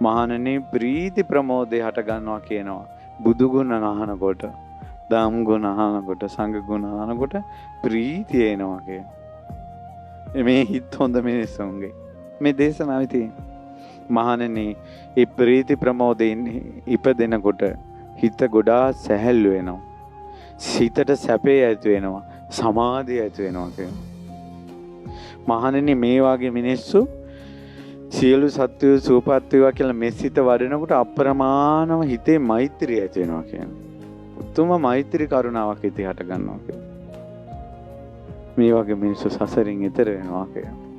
මහණෙනි ප්‍රීති ප්‍රමෝදය හට ගන්නවා කියනවා. බුදු ගුණ අහනකොට, ධම් ගුණ අහනකොට, සංඝ ගුණ අහනකොට ප්‍රීතිය එනවා කියන. මේ හිත හොඳ මිනිස්සුන්ගේ මේ දේශනාවේ තියෙන. මහණෙනි ඒ ප්‍රීති ප්‍රමෝදයෙන් ඉපදෙනකොට හිත ගොඩාක් සැහැල්ලු වෙනවා. සිතට සැපේ ඇති වෙනවා. සමාධිය ඇති වෙනවා කියනවා. මහණෙනි මේ වගේ මිනිස්සු සියලු සත්වයෝ සුවපත් වේවා කියලා මෙසිත වඩනකොට අප්‍රමාණව හිතේ මෛත්‍රිය ඇති වෙනවා කියනවා. උතුම මෛත්‍රී කරුණාවක් හිතේ හට ගන්නවා කියනවා. මේ වගේ මිනිස්සු සසරින් එතර වෙනවා කියනවා.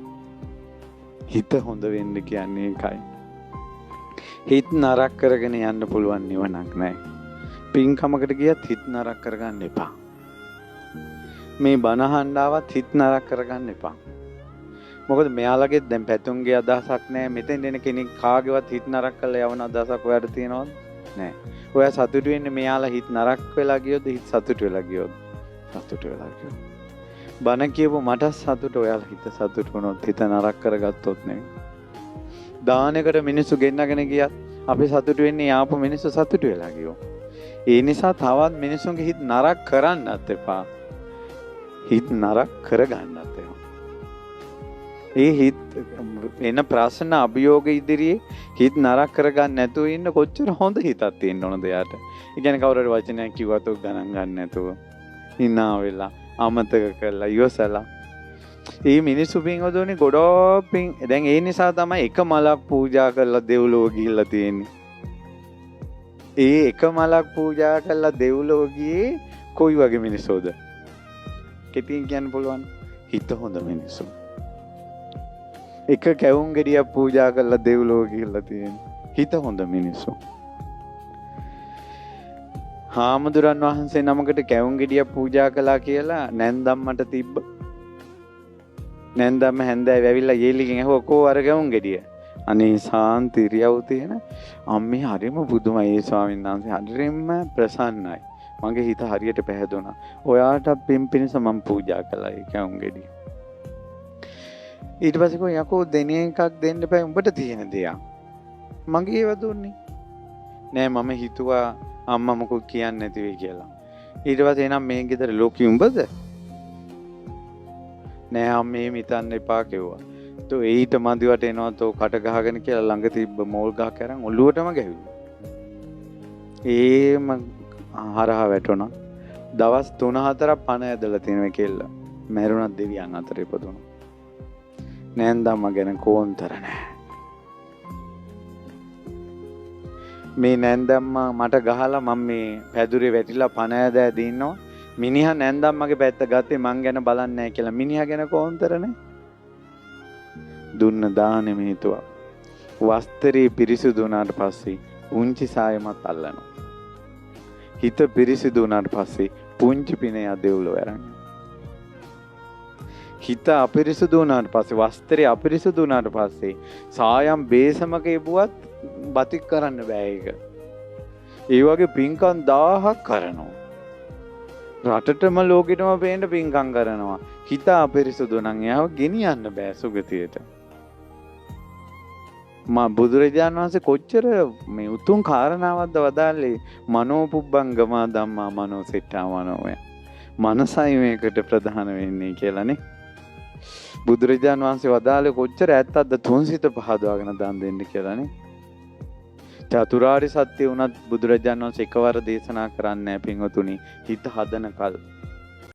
හිත හොඳ වෙන්න කියන්නේ ඒකයි. හිත නරක කරගෙන යන්න පුළුවන් නිවනක් නෑ. පින්කමකට ගියත් හිත නරක කරගන්න එපා. මේ බණ අහන්න ආවත් හිත නරක කරගන්න එපා. මොකද මෙයාලගේ දැන් පැතුම්ගේ අදහසක් නෑ. මෙතෙන් එන කෙනෙක් කාගේවත් හිත නරක කරලා යවන අදහසක් ඔයාට තියෙනවද? නෑ. ඔයා සතුටු වෙන්නේ මෙයාලා හිත නරක වෙලා ගියොත්, හිත සතුටු වෙලා ගියොත්? සතුටු වෙලා ගියොත්. බණ කියපු මට සතුට, ඔයාලා හිත සතුටු වුණොත්, හිත නරක කරගත්තොත් නෙවෙයි. දානයකට මිනිස්සු ගෙන්නගෙන ගියත් අපි සතුටු වෙන්නේ ආපු මිනිස්සු සතුටු වෙලා ගියොත්. ඒ නිසා තවත් මිනිස්සුන්ගේ හිත නරක කරන්නත් එපා. හිත නරක කරගන්නත් එපා. ඒ හිත එන ප්‍රශ්න අභියෝග ඉදිරියේ හිත නරක කරගන්න නැතුව ඉන්න කොච්චර හොඳ හිතක් තියෙන්න ඕනද එයාට. ඒ කියන්නේ කවුරු හරි වචනයක් කිව්වත් ඔක් ගණන් ගන්න නැතුව hina වෙලා අමතක කරලා ඉවසලා. ඒ මිනිස්සු පින්වතුනි ගොඩක් පින්. දැන් ඒ නිසා තමයි එක මලක් පූජා කරලා දෙව්ලොව ගිහිල්ලා තියෙන්නේ. ඒ එක මලක් පූජා කරලා දෙව්ලොව ගියේ කොයි වගේ මිනිස්සුද? කෙටියෙන් කියන්න පුළුවන් හිත හොඳ මිනිස්සු. එක කැවුම් ගෙඩියක් පූජා කරලා දෙව්ලොව ගිහිල්ලා තියෙන්නේ හිත හොඳ මිනිස්සු. හාමුදුරන් වහන්සේ නමකට කැවුම් ගෙඩියක් පූජා කළා කියලා නැන්දම්මට තිබ්බ. නැන්දම්ම හැන්දෑවේ ඇවිල්ලා යේලිගෙන් ඇහුවා කෝ අර කැවුම් ගෙඩිය? අනේ සාන්ති ඉරියව් තියෙන අම්මේ හරිම පුදුමයි ඒ ස්වාමීන් වහන්සේ හරිම ප්‍රසන්නයි. මගේ හිත හරියට පැහැදුනා. ඔයාට පින් පිණිස මම පූජා කළා ඒ කැවුම් ගෙඩිය. ඊට පස්සේ කිව්වා යකෝ දෙන එකක් දෙන්න එපා උඹට තියෙන දෙයක්. මගේ ඒවා දුන්නේ. නෑ මම හිතුවා අම්මා මොකුත් කියන්නේ නැති වෙයි කියලා. ඊට පස්සේ එහෙනම් මේ ගෙදර ලෝකෙ උඹද? නෑ අම්මේ එහෙම හිතන්න එපා කිව්වා. තෝ ඊට මදිවට එනවා තෝ කට ගහගෙන කියලා ළඟ තිබ්බ මෝල් ගහක් අරන් ඔළුවටම ගැහුවා. ඒම හරහා වැටුණා. දවස් 3-4ක් පණ ඇදලා තියෙන කෙල්ල. මැරුණත් දෙවියන් අතර ඉපදුණා. නෑන්දම්ම ගැන කෝන්තර නෑ. මේ නෑන්දම්මා මට ගහලා මම මේ පැදුරේ වැටිලා පණ ඇද ඇද ඉන්නවා. මිනිහා නෑන්දම්මගේ පැත්ත ගත්තේ මං ගැන බලන්නේ නෑ කියලා. මිනිහා ගැන කෝන්තර නෑ. දුන්න දානෙම හිතුවා. වස්ත්‍රේ පිරිසිදු වුණාට පස්සේ පුංචි සායමත් අල්ලනවා. හිත පිරිසිදු වුණාට පස්සේ පුංචි පිනේ දෙව්ලොව අරන්. හිත අපිරිසුදු වුණාට පස්සේ වස්ත්‍රය අපිරිසුදු වුණාට පස්සේ සායම් බේසමක එබුවත් බතික් කරන්න බෑ ඒක. ඒ වගේ පින්කම් 1000ක් කරනවා. රටටම ලෝකෙටම පේන්න පින්කම් කරනවා. හිත අපිරිසුදු නම් එයාව ගෙනියන්න බෑ සුගතියට. මා බුදුරජාණන් වහන්සේ කොච්චර මේ උතුම් කාරණාවක්ද වදාළේ. මනෝපුබ්බංගමා ධම්මා මනෝසෙට්ඨා මනෝමය. මනසයි මේකට ප්‍රධාන වෙන්නේ කියලානේ. බුදුරජාණන් වහන්සේ වදාළේ කොච්චර ඇත්තක්ද තුන්සිත පහදවාගෙන දන් දෙන්න කියලානේ. චතුරාර්ය සත්‍ය වුණත් බුදුරජාණන් වහන්සේ එකවර දේශනා කරන්නේ නැහැ පින්වතුනි. හිත හදන කල්.